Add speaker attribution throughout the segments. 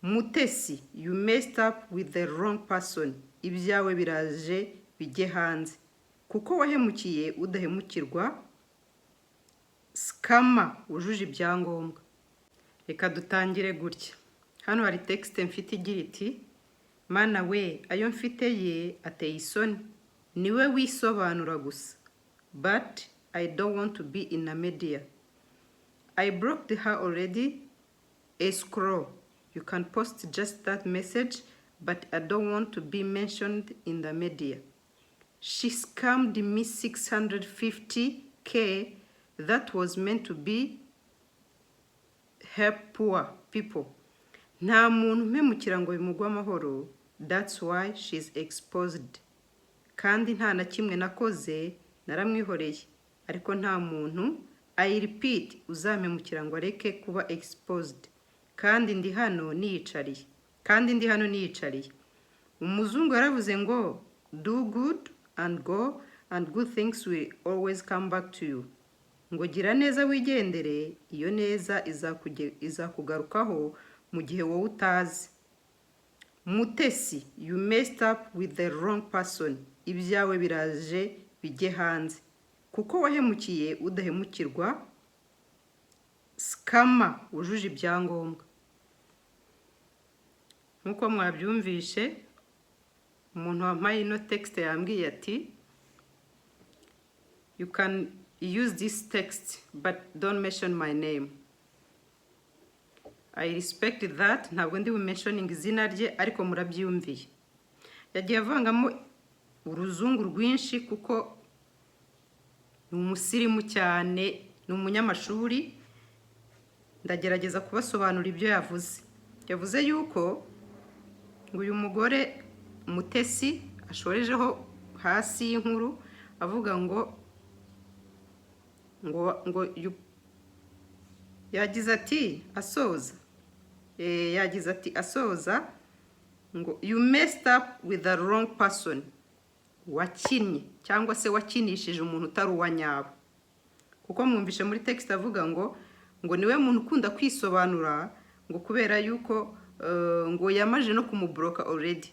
Speaker 1: Mutesi, you messed up with the wrong person. Ibyawe biraje bijye hanze kuko wahemukiye udahemukirwa, scammer wujuje ibyangombwa. Reka dutangire gutya. Hano hari text mfite igira iti: "Mana we, ayo mfite ye ateye isoni, niwe wisobanura gusa, but I don't want to be in a media. I blocked her already. Escrow, you can post just that message, but I don't want to be mentioned in the media. She scammed me 650K that was meant to be help poor people. Nta muntu umpemukira ngo bimugwe amahoro. That's why she's exposed. Kandi nta na kimwe nakoze, naramwihoreye. Ariko nta muntu, I repeat, uzampemukira ngo areke kuba exposed. Kandi ndi hano niyicariye, kandi ndi hano niyicariye. Umuzungu yaravuze ngo 'Do good and go, and good things will always come back to you.' Ngo gira neza wigendere, iyo neza izakugarukaho mu gihe wowe utazi. Mutesi, you messed up with the wrong person. Ibyawe biraje bijye hanze kuko wahemukiye udahemukirwa, scammer wujuje ibyangombwa." Nk'uko mwabyumvishe, umuntu wampaye ino text yambwiye ati: "You can use this text, but don't mention my name." I respect that. Ntabwo ndi bumentioning izina rye, ariko murabyiyumviye, yagiye avangamo uruzungu rwinshi kuko ni umusirimu cyane, ni umunyamashuri. Ndagerageza kubasobanurira ibyo yavuze. Yavuze yuko ngo uyu mugore Mutesi ashorejeho hasi y'inkuru avuga ngo yagize ati asoza, yagize ati asoza ngo "You messed up with the wrong person." Wakinnye cyangwa se wakinishije umuntu utari uwa nyabo, kuko mwumvishe muri text avuga ngo niwe muntu ukunda kwisobanura, ngo kubera yuko ngo yamaje no kumublocka already,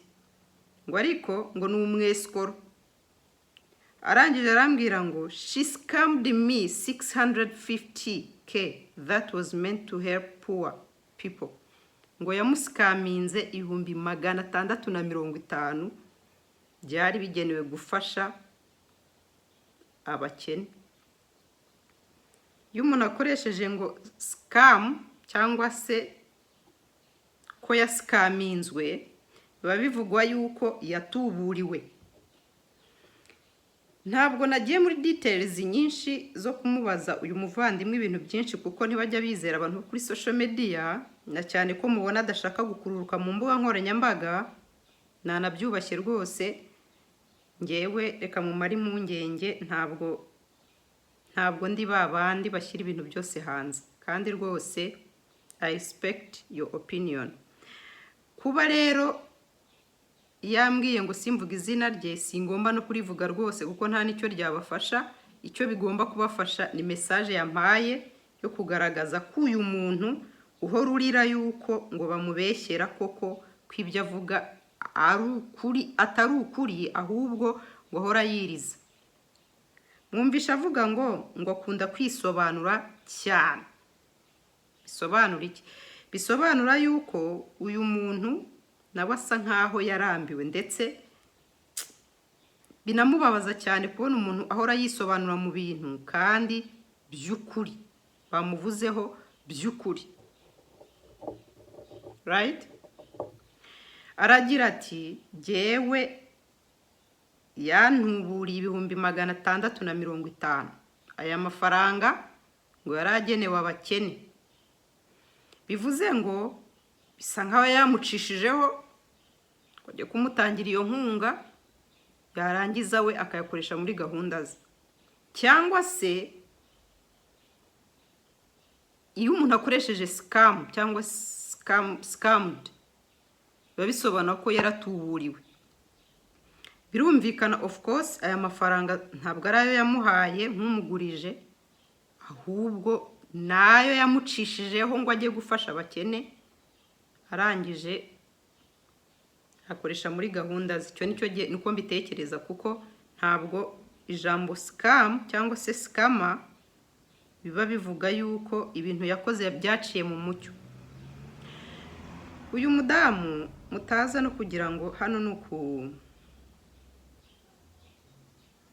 Speaker 1: ngo ariko ngo ni umwescroc. Arangije arambwira ngo "She scammed me 650K that was meant to help poor people." Ngo yamuscaminze 650,000 byari bigenewe gufasha abakene. Iyo umuntu akoresheje ngo scam cyangwa se ko yascaminzwe, biba bivugwa yuko yatuburiwe. Ntabwo nagiye muri details nyinshi zo kumubaza uyu muvandimwe ibintu byinshi, kuko ntibajya bizera abantu kuri social media, na cyane ko mubona adashaka gukururuka mu mbuga nkoranyambaga. Nanabyubashye rwose. Ngewe reka mumare impungenge, ntabwo ndi ba bandi bashyira ibintu byose hanze, kandi rwose I respect your opinion. Kuba rero yambwiye ngo simvuga izina rye, singomba no kurivuga rwose, kuko nta n'icyo ryabafasha. Icyo bigomba kubafasha ni message yampaye yo kugaragaza ko uyu muntu uhora urira yuko ngo bamubeshyera, koko ko ibyo avuga ari ukuri, atari ukuri, ahubwo ngo ahora yiriza. Mwumvisha avuga ngo akunda kwisobanura cyane. Bisobanura iki? Bisobanura yuko uyu muntu nawe asa nkaho yarambiwe, ndetse binamubabaza cyane kubona umuntu ahora yisobanura mu bintu kandi by'ukuri bamuvuzeho by'ukuri, right? Aragira ati: "Jyewe yantuburiye 650,000." Aya mafaranga ngo yari agenewe abakene, bivuze ngo bisa nkaho yamucishijeho ngo ajye kumutangira iyo nkunga, yarangiza we akayakoresha muri gahunda ze. Cyangwa se iyo umuntu akoresheje scam cyangwa scam, scammed, biba bisobanura ko yaratuburiwe. Birumvikana, of course, aya mafaranga ntabwo ari ayo yamuhaye nk'umugurije, ahubwo nayo yamucishijeho ngo ajye gufasha abakene. Arangije akoresha muri gahunda ze. Icyo nicyo gihe niko mbitekereza, kuko ntabwo ijambo scam cyangwa se scammer biba bivuga yuko ibintu yakoze byaciye mu mucyo. Uyu mudamu mutaza no kugira ngo hano ni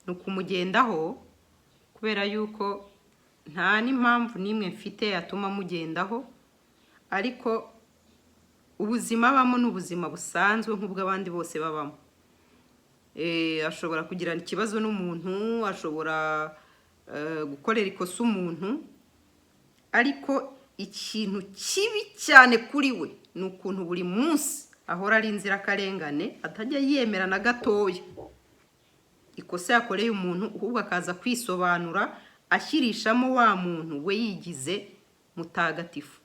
Speaker 1: ukumugendaho, kubera yuko nta n'impamvu n'imwe mfite yatuma mugendaho, ariko ubuzima abamo ni ubuzima busanzwe nk'ubw'abandi bose babamo. Ashobora kugirana ikibazo n'umuntu, ashobora gukorera ikosa umuntu, ariko ikintu kibi cyane kuri we ni ukuntu buri munsi ahora ari inzirakarengane, atajya yemera na gatoya ikosa yakoreye umuntu, ahubwo akaza kwisobanura ashyirishamo wa muntu we yigize mutagatifu.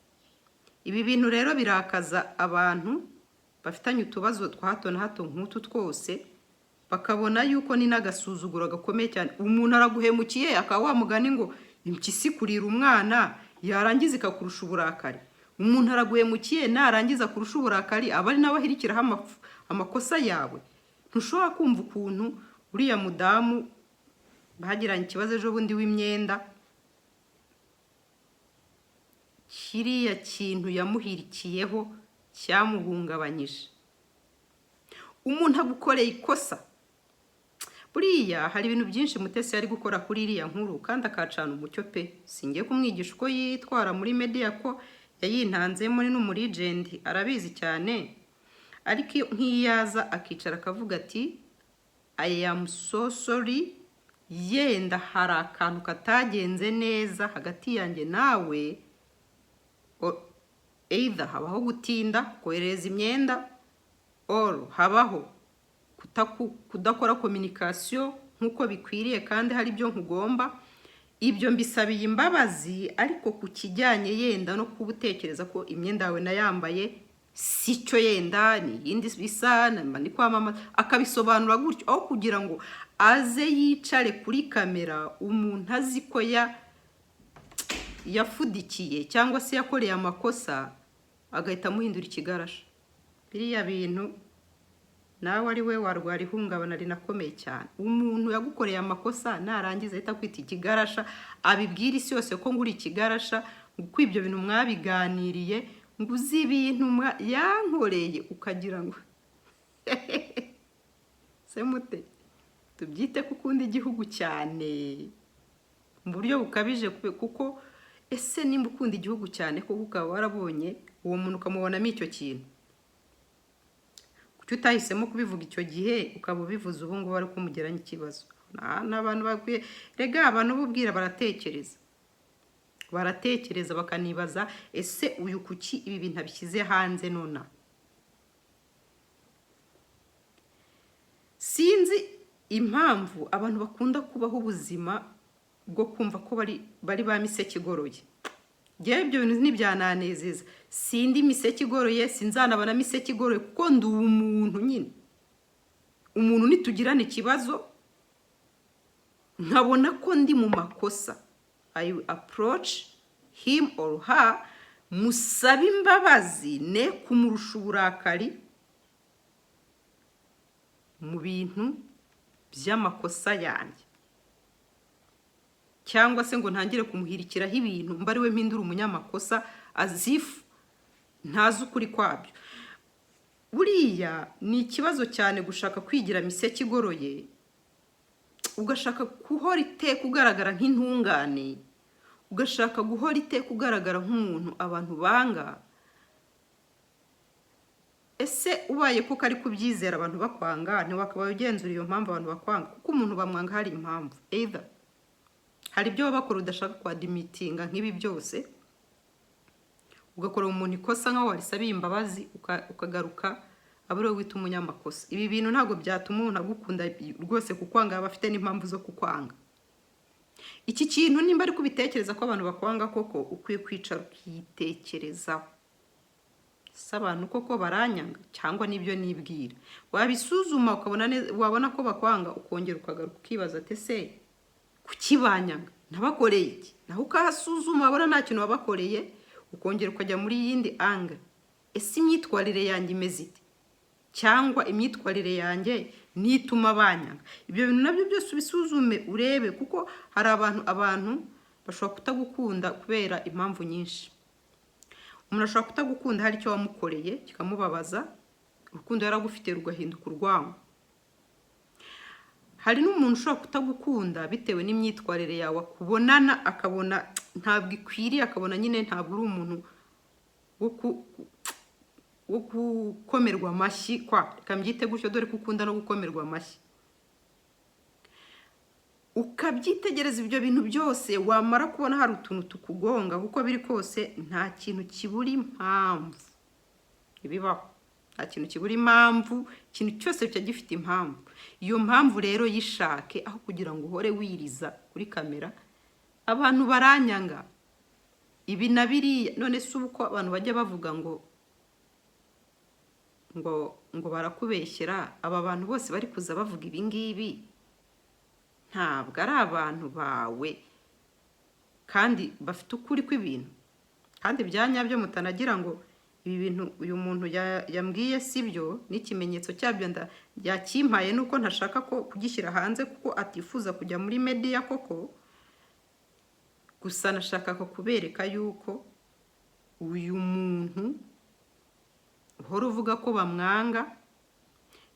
Speaker 1: Ibi bintu rero birakaza abantu bafitanye utubazo twa hato na hato nk'utu twose, bakabona yuko ni n'agasuzuguro gakomeye cyane. Umuntu araguhemukiye, akaba wa mugani ngo impyisi kurira umwana yarangiza ikakurusha uburakari. Umuntu araguhemukiye, narangiza kurusha uburakari, aba ari nawe ahirikiraho amakosa yawe. Ntushobora kumva ukuntu uriya mudamu bagiranye ikibazo ejo bundi w'imyenda, kiriya kintu yamuhirikiyeho cyamuhungabanyije. Umuntu agukoreye ikosa, buriya hari ibintu byinshi Mutesi yari gukora kuri iriya nkuru kandi akacana umucyo pe. Singiye kumwigisha uko yitwara muri media, ko yayintanzemo, ni n'umu legend, arabizi cyane. Ariko nk'iyo aza akicara akavuga ati: "I am so sorry, yenda hari akantu katagenze neza hagati yanjye nawe, either habaho gutinda kohereza imyenda or habaho kudakora communication nk'uko bikwiriye, kandi hari ibyo nkugomba, ibyo mbisabiye imbabazi. Ariko ku kijyanye yenda no kuba utekereza ko imyenda yawe nayambaye, si cyo, yenda ni iyindi bisa ni kwamamaza," akabisobanura gutyo, aho kugira ngo aze yicare kuri kamera, umuntu azi ko yafudikiye cyangwa se yakoreye amakosa, agahita amuhindura ikigarasha. Biriya bintu nawe ari we warwara ihungabana rinakomeye cyane. Umuntu yagukoreye amakosa, narangiza ahita akwita ikigarasha, abibwira isi yose ko nguri ikigarasha, ngo uko ibyo bintu mwabiganiriye, ngo uzi ibintu yankoreye, ukagira ngo se mute tubyite ko ukunda igihugu cyane mu buryo bukabije. Kuko ese nimba ukunda igihugu cyane kuko ukaba warabonye uwo muntu ukamubonamo icyo kintu, kuki utahisemo kubivuga icyo gihe, ukaba ubivuze ubu ngubu ariko umugeranye ikibazo? N'abantu bakwiye rega, abantu bubwira baratekereza, baratekereza bakanibaza: ese uyu kuki ibi bintu abishyize hanze nonaha? Sinzi impamvu abantu bakunda kubaho ubuzima bwo kumva ko bari ba miseke igoroye. Ngewe ibyo bintu ntibyananezeza. Sindi miseke igoroye, sinzanaba na miseke igoroye, kuko ndi umuntu nyine. Umuntu nitugirana ikibazo nkabona ko ndi mu makosa, I will approach him or her, musabe imbabazi, ne kumurusha uburakari mu bintu by'amakosa yanjye, cyangwa se ngo ntangire kumuhirikiraho ibintu, mba ari we mpindura umunyamakosa as if ntazi ukuri kwabyo. Buriya ni ikibazo cyane gushaka kwigira miseke igoroye, ugashaka guhora iteka ugaragara nk'intungane, ugashaka guhora iteka ugaragara nk'umuntu abantu banga. Ese ubaye koko ari kubyizera, abantu bakwanga, ntiwakabaye ugenzura iyo mpamvu abantu bakwanga? Kuko umuntu bamwanga hari impamvu. Either hari ibyo baba bakora udashaka kwadmittinga, nk'ibi byose, ugakora umuntu ikosa nkaho warisabiye imbabazi, ukagaruka aba ariwe wita umunyamakosa. Ibi bintu ntabwo byatuma umuntu agukunda rwose. Kukwanga aba afite n'impamvu zo kukwanga. Iki kintu nimba ari kubitekereza ko abantu bakwanga koko, ukwiye kwicara ukitekerezaho: ese abantu koko baranyanga cyangwa nibyo nibwira? Wabisuzuma ukabona neza, wabona ko bakwanga, ukongera ukagaruka ukibaza ati: ese kuki banyanga? Nabakoreye iki? Naho ukahasuzuma, wabona nta kintu wabakoreye, ukongera ukajya muri yindi angle. Ese imyitwarire yanjye imeze ite? Cyangwa imyitwarire yanjye nituma banyanga? Ibyo bintu nabyo byose ubisuzume, urebe, kuko hari abantu bashobora kutagukunda kubera impamvu nyinshi. Umuntu ashobora kutagukunda hari icyo wamukoreye kikamubabaza, urukundo yaragufitiye rugahinduka urwango. Hari n'umuntu ushobora kutagukunda bitewe n'imyitwarire yawe akubonana, akabona ntabwo ikwiriye, akabona nyine ntabwo uri umuntu wo gukomerwa amashyi kwa, reka mbyite gutyo, dore ko ukunda no gukomerwa amashyi. Ukabyitegereza ibyo bintu byose, wamara kubona hari utuntu tukugonga, kuko biri kose nta kintu kibura impamvu, ibibaho nta kintu kibura impamvu. Ikintu cyose kiba gifite impamvu. Iyo mpamvu rero yishake, aho kugira ngo uhore wiriza kuri kamera: "Abantu baranyanga ibi na biriya." None se ubu ko abantu bajya bavuga ngo barakubeshyera, aba bantu bose bari kuza bavuga ibi ngibi ntabwo ari abantu bawe kandi bafite ukuri kw'ibintu kandi bya nyabyo? Mutanagira ngo ibi bintu uyu muntu yambwiye si byo, n'ikimenyetso cyabyo yakimpaye, nuko ntashaka ko kugishyira hanze kuko atifuza kujya muri media koko. Gusa nashakaga kubereka yuko uyu muntu uhora uvuga ko bamwanga,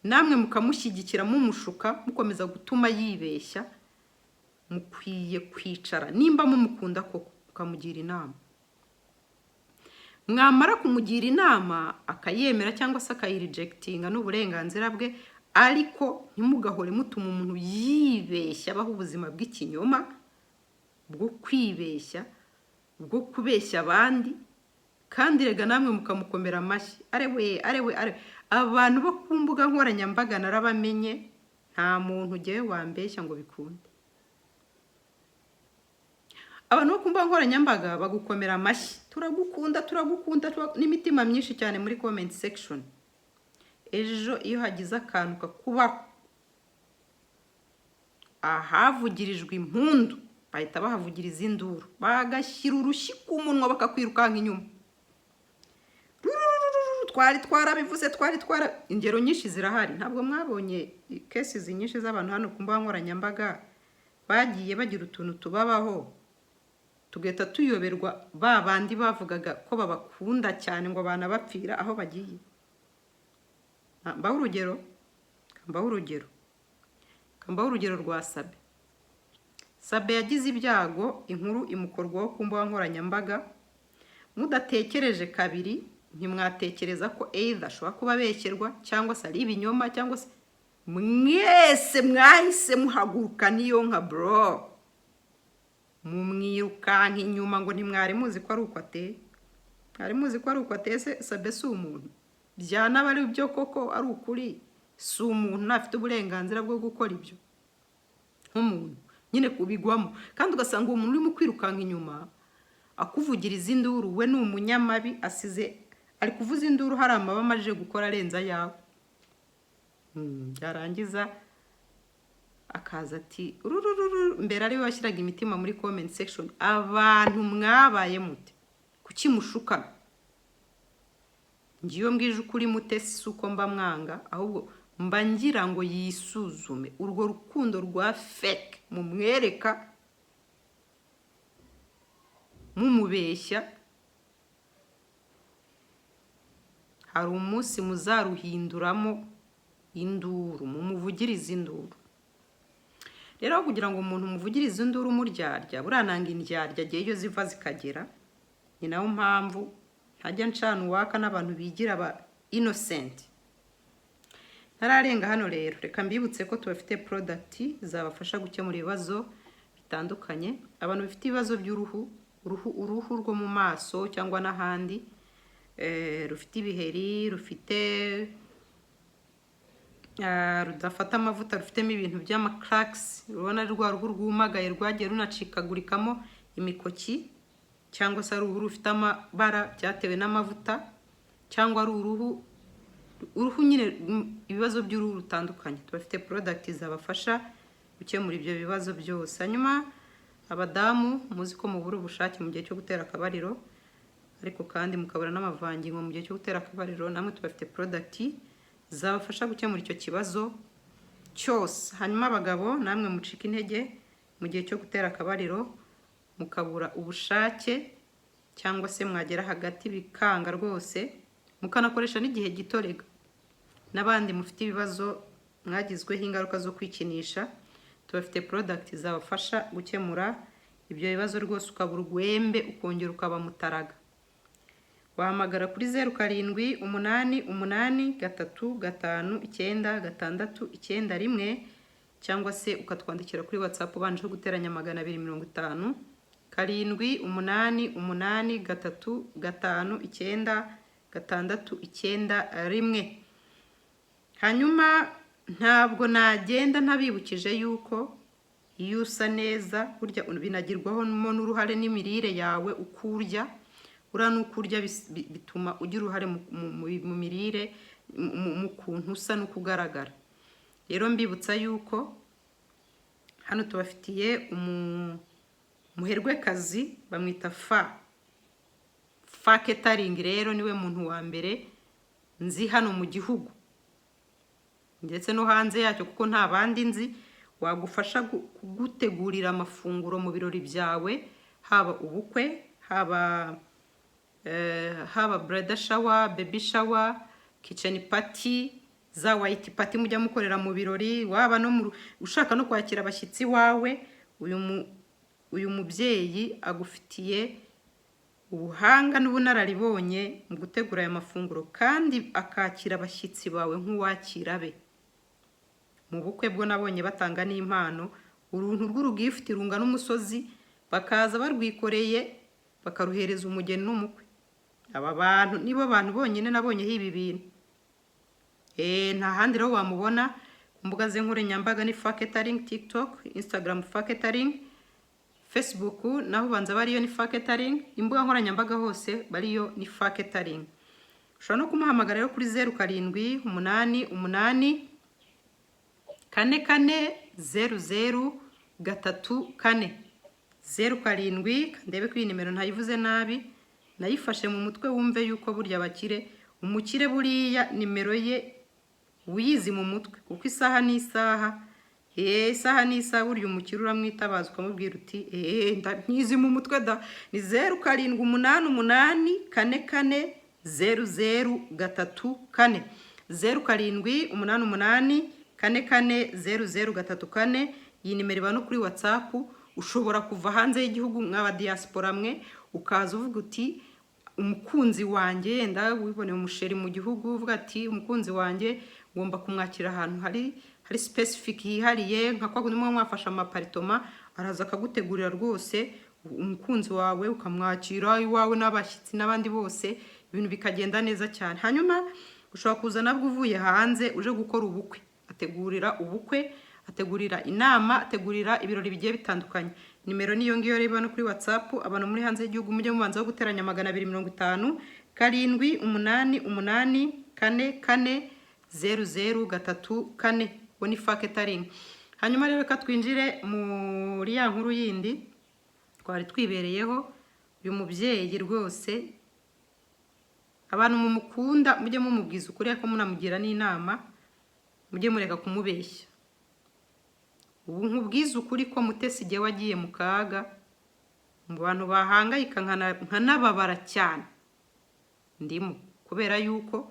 Speaker 1: namwe mukamushyigikira, mumushuka, mukomeza gutuma yibeshya, mukwiye kwicara, nimba mumukunda koko, mukamugira inama. Mwamara kumugira inama akayemera cyangwa se akayirejectinga, n'uburenganzira bwe, ariko ntimugahore mutuma umuntu yibeshya, abaho ubuzima bw'ikinyoma, bwo kwibeshya, bwo kubeshya abandi. Kandi rega namwe mukamukomera amashyi. Arewe, arewe, arewe! Abantu bo ku mbuga nkoranyambaga narabamenye. Nta muntu ugiye wambeshya ngo bikunde. Abantu bo ku mbuga nkoranyambaga bagukomera amashyi: "Turagukunda, turagukunda," n'imitima myinshi cyane muri comment section. Ejo iyo hagize akantu kakubaho, ahavugirijwe impundu bahita bahavugiriza induru, bagashyira urushyi ku munwa, bakakwirukanka inyuma. Rururururu, twari twarabivuze, twari twara. Ingero nyinshi zirahari. Ntabwo mwabonye cases nyinshi z'abantu hano ku mbuga nkoranyambaga bagiye bagira utuntu tubabaho, tugahita tuyoberwa ba bandi bavugaga ko babakunda cyane, ngo banabapfira aho bagiye? Mbaho urugero, mbaho urugero, mbaho urugero rwa Sabe. Sabe yagize ibyago, inkuru imukorwaho ku mbuga nkoranyambaga. Mudatekereje kabiri, ntimwatekereza ko either ashobora kuba abeshyerwa, cyangwa se ari ibinyoma, cyangwa se mwese mwahise muhaguruka niyo nka bro, mumwirukanka inyuma ngo ntimwari muzi ko ari uko ateye? Mwari muzi ko ari uko ateye? Se Sabe si umuntu? Byanaba ari byo koko, ari ukuri, si umuntu? Ntafite uburenganzira bwo gukora ibyo nk'umuntu nyine kubigwamo? Kandi ugasanga uwo muntu urimo kwirukanka inyuma akuvugiriza induru, we ni umunyamabi, asize ari kuvuza induru, hari amaba amajije gukora arenze ayawe. Yarangiza akaza ati rurururu. Mbere ariwe washyiraga imitima muri comment section. Abantu mwabaye mute? Kuki mushukana? Ngiyo mbwije ukuri mute, si uko mba mwanga, ahubwo mba ngira ngo yisuzume urwo rukundo rwa fake mumwereka, mumubeshya. Hari umunsi muzaruhinduramo induru, mumuvugirize induru. Rero aho kugira ngo umuntu umuvugirize induru umuryarya, buriya nanga indyarya agiye iyo ziva zikagera. Ni nayo mpamvu ntajya ncana uwaka n'abantu bigira aba innocent. Ntararenga hano rero, reka mbibutse ko tubafite product zabafasha gukemura ibibazo bitandukanye. Abantu bafite ibibazo by'uruhu, uruhu rwo mu maso cyangwa n'ahandi, rufite ibiheri, rufite rudafata amavuta, rufitemo ibintu by'amacracks, urabona ari rwa ruhu rwumagaye, rwagiye runacikagurikamo imikoki, cyangwa se ari uruhu rufite amabara byatewe n'amavuta, cyangwa ari uruhu nyine, ibibazo by'uruhu rutandukanye, tubafite product zabafasha gukemura ibyo bibazo byose. Hanyuma abadamu muzi ko mubura ubushake mu gihe cyo gutera akabariro. ariko kandi mukabura n'amavangingo mu gihe cyo gutera akabariro, namwe tubafite product zabafasha gukemura icyo kibazo cyose. Hanyuma abagabo namwe mucika intege mu gihe cyo gutera akabariro, mukabura ubushake, cyangwa se mwagera hagati bikanga rwose, mukanakoresha n'igihe gito rega, n'abandi mufite ibibazo mwagizweho ingaruka zo kwikinisha, tubafite product zabafasha gukemura ibyo bibazo rwose, ukabura urwembe ukongera ukaba mutaraga. Wahamagara kuri 0788359691, cyangwa se ukatwandikira kuri WhatsApp ubanje guteranya 250 788359691. Hanyuma ntabwo nagenda ntabibukije yuko iyo usa neza burya binagirwaho n'uruhare n'imirire yawe, uko urya. Uriya n'uko urya bituma ugira uruhare mu mirire, mu kuntu usa n'uko ugaragara. Rero mbibutsa yuko hano tubafitiye umuherwekazi bamwita Fa Catering. Rero niwe muntu wa mbere nzi hano mu gihugu ndetse no hanze yacyo, kuko nta bandi nzi wagufasha kugutegurira amafunguro mu birori byawe, haba ubukwe, haba bridal shower, baby shower, kitchen party, za white party mujya mukorera mu birori, waba no ushaka no kwakira abashyitsi wawe. Uyu mubyeyi agufitiye ubuhanga n'ubunararibonye mu gutegura aya mafunguro, kandi akakira abashyitsi bawe nk'uwakira be. Mu bukwe bwo nabonye batanga n'impano, uruntu rw'urugift rungana n'umusozi, bakaza barwikoreye bakaruhereza umugeni n'umukwe. Aba bantu nibo bantu bonyine nabonyeho ibi bintu. Nta handi rero wamubona. Ku mbuga ze nkoranyambaga ni Fa Catering: TikTok, Instagram Fa Catering, Facebook naho ubanza bariyo ni Fa Catering. Imbuga nkoranyambaga hose bariyo ni Fa Catering. Ushobora no kumuhamagara rero kuri 0788440034, 07. Ndebe ko iyi nimero ntayivuze nabi, nayifashe mu mutwe. Wumve yuko burya abakire, umukire buriya nimero ye uyizi mu mutwe, kuko isaha n'isaha, isaha n'isaha burya umukire uramwitabaza ukamubwira uti: "Nyizi mu mutwe da." Ni 0788440034, 0788440034. Iyi nimero iba no kuri WhatsApp. Ushobora kuva hanze y'igihugu, mw'aba diaspora mwe, ukaza uvuga uti: "Umukunzi wanjye," yenda wiboneye umuchéri mu gihugu, uvuga ati: "Umukunzi wanjye ngomba kumwakira ahantu hari specific yihariye," nka kwa kundi muba mwafashe amaappartement, araza akagutegurira rwose umukunzi wawe, ukamwakira iwawe n'abashyitsi n'abandi bose, ibintu bikagenda neza cyane. Hanyuma ushobora kuza nabwo uvuye hanze uje gukora ubukwe, ategurira ubukwe, ategurira inama, ategurira ibirori bigiye bitandukanye. Nimero niyo ngiyo rero no kuri WhatsApp. Abantu muri hanze y'igihugu mujye mubanza guteranya 250 788440034. Uwo ni Fa Catering. Hanyuma rero reka twinjire muri ya nkuru yindi twari twibereyeho. Uyu mubyeyi rwose, abantu mumukunda mujye mumubwiza ukuri, ariko munamugira n'inama, mujye mureka kumubeshya. Ubu nkubwiza ukuri ko Mutesi igihe wagiye mu kaga, mu bantu bahangayika nkanababara cyane ndimo, kubera yuko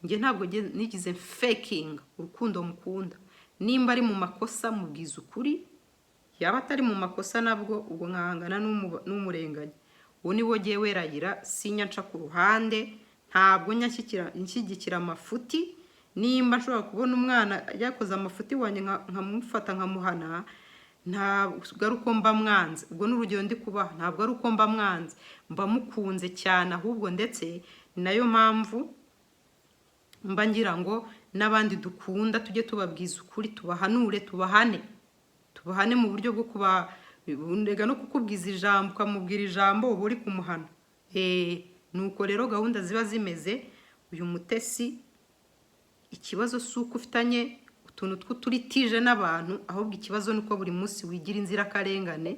Speaker 1: njye ntabwo nigize faking urukundo mukunda. Nimba ari mu makosa mubwiza ukuri, yaba atari mu makosa nabwo ubwo nkahangana n'umurenganya. Uwo ni wo jyewe werayira, sinya nca ku ruhande, ntabwo njya nshyigikira amafuti. Nimba nshobora kubona umwana yakoze amafuti wanjye nkamufata nkamuhana, ntabwo ari uko mba mwanze. Ubwo ni urugero ndi kubaha. Ntabwo ari uko mba mwanze, mba mukunze cyane ahubwo. Ndetse ni nayo mpamvu mba ngira ngo n'abandi dukunda tujye tubabwiza ukuri, tubahanure, tubahane, tubahane mu buryo bwo kuba ndega no kukubwiza ijambo, ukamubwira ijambo uba uri kumuhana. Nuko rero gahunda ziba zimeze. Uyu Mutesi, ikibazo si uko ufitanye utuntu tw'uturitije n'abantu, ahubwo ikibazo ni uko buri munsi wigira inzirakarengane,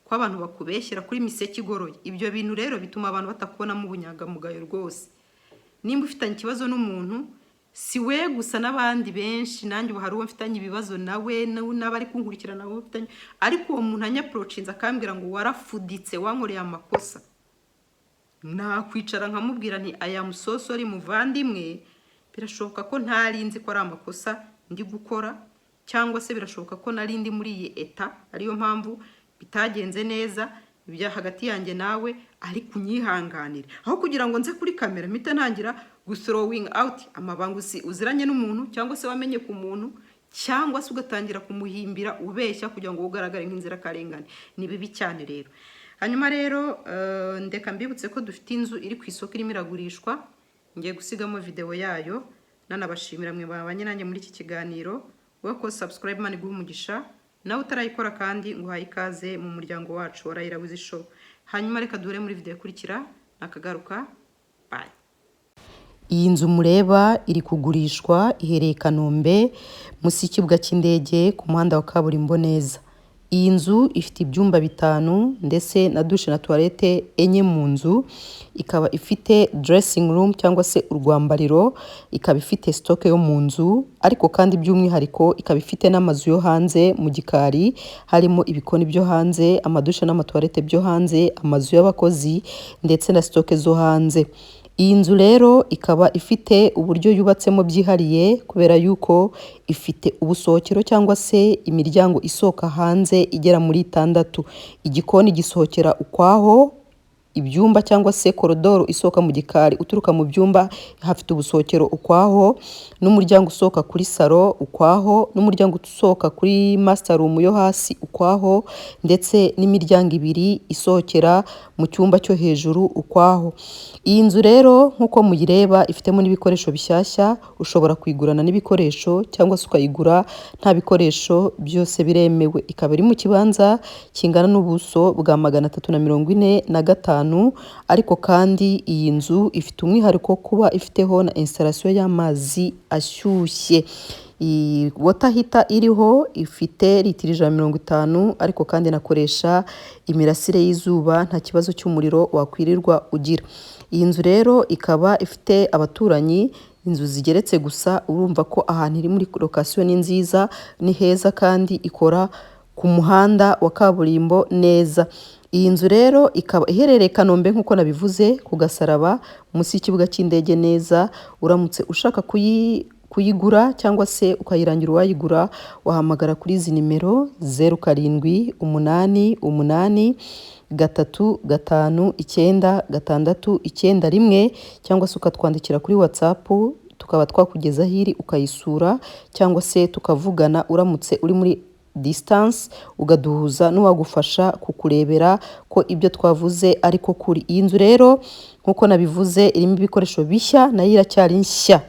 Speaker 1: ko Ko abantu bakubeshyera kuri miseke igoroye. Ibyo bintu rero bituma abantu batakubonamo ubunyangamugayo rwose. Nimba ufitanye ikibazo n'umuntu, si we gusa, n'abandi benshi, nanjye ubu hari uwo mfitanye ibibazo nawe, n'abari kunkurikirana nabo mfitanye, ariko uwo muntu anyapproachinze akambwira ngo warafuditse, wankoreye amakosa, nakwicara nkamubwira nti: "I am so sorry, muvandimwe. Birashoboka ko ntari nzi ko ari amakosa ndi gukora, cyangwa se birashoboka ko nari ndi muri iyi état, ariyo mpamvu bitagenze neza ibya hagati yanjye nawe, ariko unyihanganire." Aho kugira ngo nze kuri kamera mpite ntangira guthrowing out amabanga uziranye n'umuntu, cyangwa se wamenye ku muntu, cyangwa se ugatangira kumuhimbira ubeshya kugira ngo ugaragare nk'inzirakarengane, ni bibi cyane rero. Hanyuma rero ndeka mbibutse ko dufite inzu iri ku isoko, irimo iragurishwa. Ngiye gusigamo videwo yayo. Nanabashimira mwe babanye nanjye muri iki kiganiro. Wakoze subscribe, Imana iguhe umugisha. Nawe utarayikora kandi, nguhaye ikaze mu muryango wacu wa Raila Wizi Show. Hanyuma reka duhure muri video ikurikira. Nakagaruka, bye.
Speaker 2: Iyi nzu mureba iri kugurishwa, iherereye i Kanombe, munsi y'ikibuga cy'indege, ku muhanda wa kaburimbo neza. Iyi nzu ifite ibyumba bitanu ndetse na douche na toilette enye mu nzu, ikaba ifite dressing room cyangwa se urwambariro, ikaba ifite stock yo mu nzu, ariko kandi by'umwihariko ikaba ifite n'amazu yo hanze mu gikari, harimo ibikoni byo hanze, amadouche n'amatoilette byo hanze, amazu y'abakozi ndetse na stock zo hanze. Iyi nzu rero ikaba ifite uburyo yubatsemo byihariye, kubera yuko ifite ubusohokero cyangwa se imiryango isohoka hanze igera muri itandatu. Igikoni gisohokera ukwaho, ibyumba cyangwa se korodoro isohoka mu gikari uturuka mu byumba hafite ubusohokero ukwaho, n'umuryango usohoka kuri salo ukwaho, n'umuryango usohoka kuri master room yo hasi ukwaho, ndetse n'imiryango ibiri isohokera mu cyumba cyo hejuru ukwaho. Iyi nzu rero nk'uko muyireba ifitemo n'ibikoresho bishyashya. Ushobora kuyigurana n'ibikoresho cyangwa se ukayigura nta bikoresho, byose biremewe. Ikaba iri mu kibanza kingana n'ubuso bwa 345, ariko kandi iyi nzu ifite umwihariko wo kuba ifiteho na installation y'amazi ashyushye. Iyi water heater iriho ifite litiro 150, ariko kandi inakoresha imirasire y'izuba, nta kibazo cy'umuriro wakwirirwa ugira. Iyi nzu rero ikaba ifite abaturanyi, inzu zigeretse gusa. Urumva ko ahantu iri muri location ni nziza, ni heza, kandi ikora ku muhanda wa kaburimbo neza. Iyi nzu rero ikaba iherereye i Kanombe, nk'uko nabivuze, ku Gasaraba, munsi y'ikibuga cy'indege neza. Uramutse ushaka kuyigura cyangwa se ukayirangira uwayigura, wahamagara kuri izi nimero: 0788359691, cyangwa se ukatwandikira kuri WhatsApp, tukaba twakugeza aho iri ukayisura, cyangwa se tukavugana uramutse uri muri distance, ugaduhuza n'uwagufasha kukurebera ko ibyo twavuze ariko kuri iyi nzu. Rero nk'uko nabivuze, irimo ibikoresho bishya, nayo iracyari nshya.